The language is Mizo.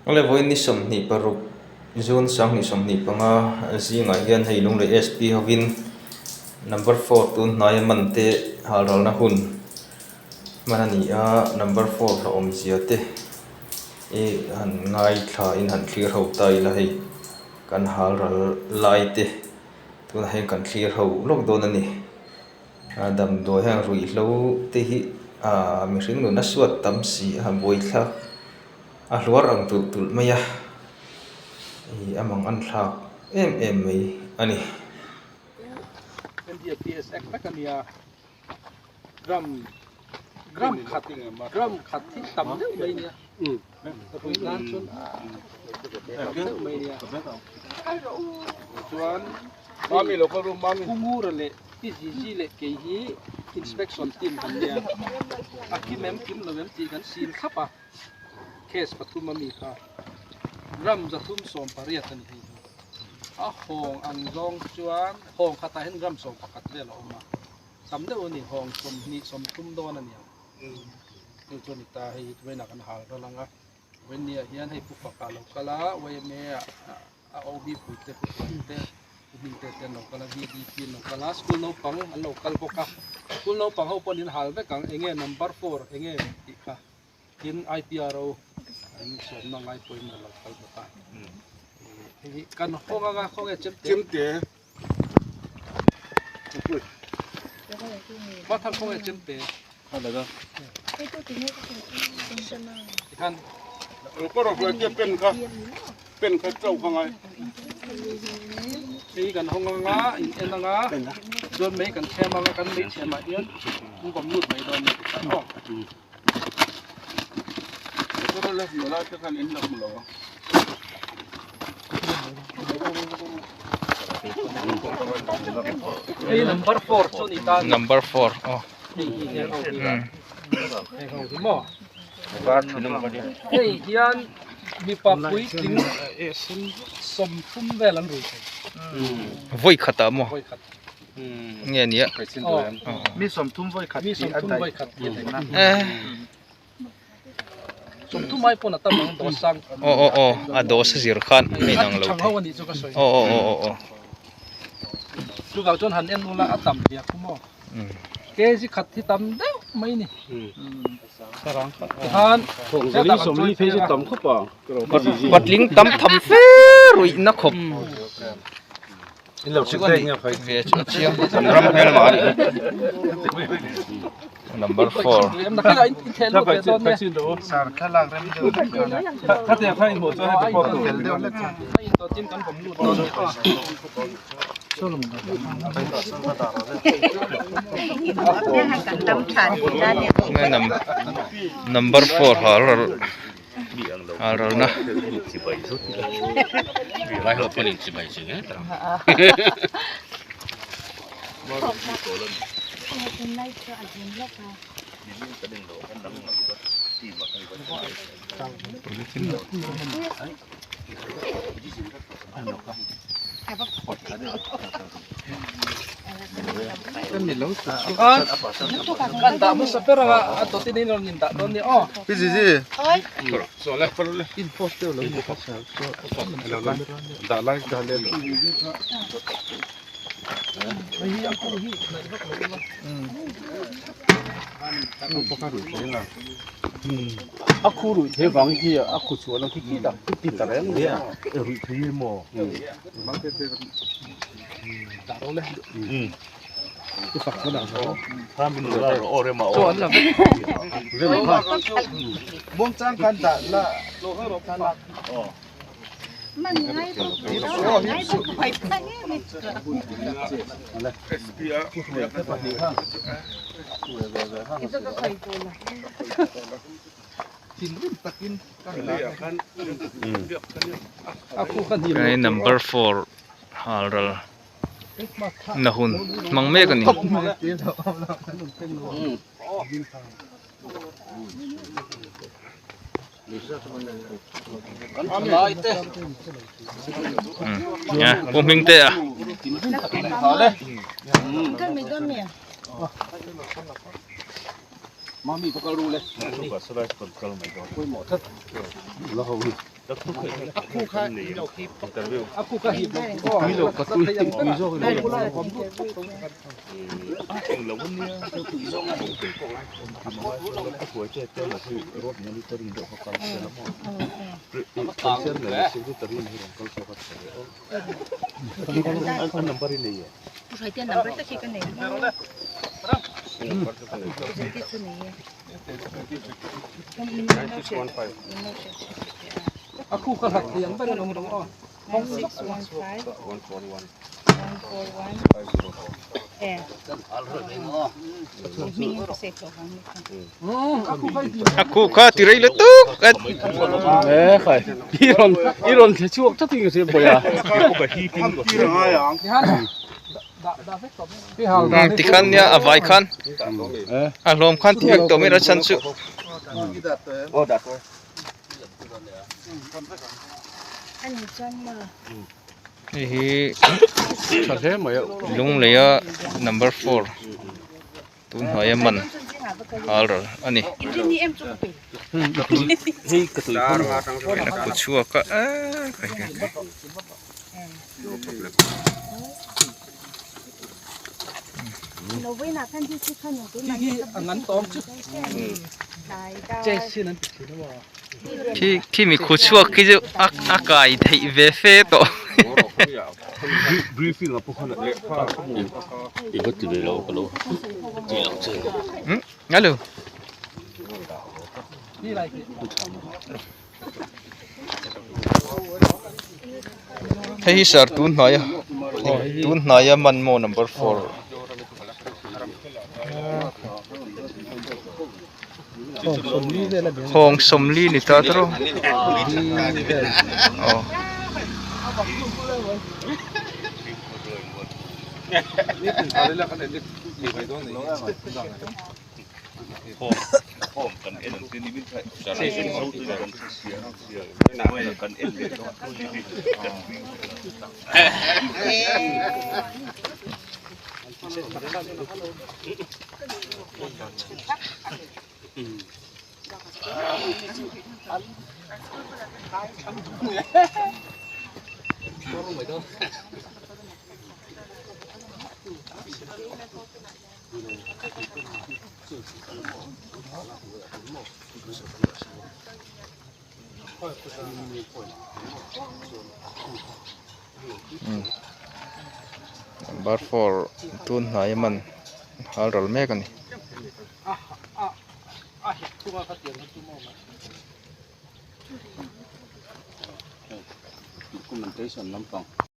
Awle vawiin ni 26 June 2025 zingah hian hei Lunglei SP hovin number four tun hnaia man te halralna hun hman a ni a, number four hlauhawmzia te ih han ngaithla in han thlir ho ta ila hei kan halral lai te tunah hian kan thlir ho lawk dawn a ni. A damdawi hian ruihhlo te hi aaa mihring nuna suat tam si a buaithlak a hluar ang tulh tulh mai a ih a mang an thlak em em mai a ni. Pi Zizi leh kei hi inspection team kan nia, a kim em kim lo em tih kan sil thlap a, case pathum ami kha gram 380 a ni hei hi. A hawng ang zawng chuan hawng khatah hian gram 11 vel a awm a, tam deuh a ni, hawng 20 30 dawn a ni ang. Chu chu a ni ta, hei hi vawiinah kan hal ral ang a, vawiin niah hian hei Pu Faka a lo kal a, yma ah a OB puite Pu Tuaite Pu Hmingte te an lo kal a, VDP an lo kal a, school naupang an lo kal bawk a, school naupang ho pawh an hal vek ang, enge number four enge tih kha tin IPRO an sawmna ngai pawhin an lo kal bawk a, hei hi kan hawng anga khawnge chemte Chemte Hmathar khawnge chemte tikhan Pen kha pen kha chauh kha ngai. Hei kan hawng anga in en anga chuan mei kan chhem anga kan mei chhem ah hian an kawm lut mai dawn a ni aw. Hei number four chu ni ta number four aw hei hi heng ho hi heng ho hi maw hei hian mipa puitling 30 vel an rui thei vawi khatah maw vawi khat nge nia mi 30 vawi khat mi 30 vawi khat ti thei 30 mai pawn a tam ang dawt sang aw aw aw a dawt a zir khan a inang lo thei aw anih chu ka sawi aw aw aw aw chuvang chuan han en ula a tam zia khu maw kg khat hi tam deuh mai ni tikhan hetah kan chawi phei a patling tam tham fe ruihna khawp Ve chu a chiang kan ram hmelma a nih hi number four number four ha a ral na. Kan dah hmasa ber anga a dawt in rawn in dah dawn nia aw. A khu ruih thei vang hi a khu chhuah lo khi khi tak ti ta reng mai a ruih thei maw Hei number four hal ral na hun hmang mek a ni. Pu Hmingtea. A khu kha hip lo tui lo ka tui tui zawk a ni A khu kha hlat thei ang ber in awm rawh aw. A khu kha ti rei lutuk a. E khai i rawn i rawn thla chhuak tlat in ka hria bawiha. Tikhan nia a vai khan a hlawm khan ti vek tawh mai a chhan chu. Hei hi Lungleia number four tun hnuaia man hal ral a ni. A khu chhuak a eee kai kai kai. Khi khi mi khu chhuak khi chu a a kai theih ve fe tawh. Hello. Hei hi sir tun hnaia tun hnaia man maw number four hawng sawmli ni ta tawh aw. Number four tun hnai a man hal ral mek a ni.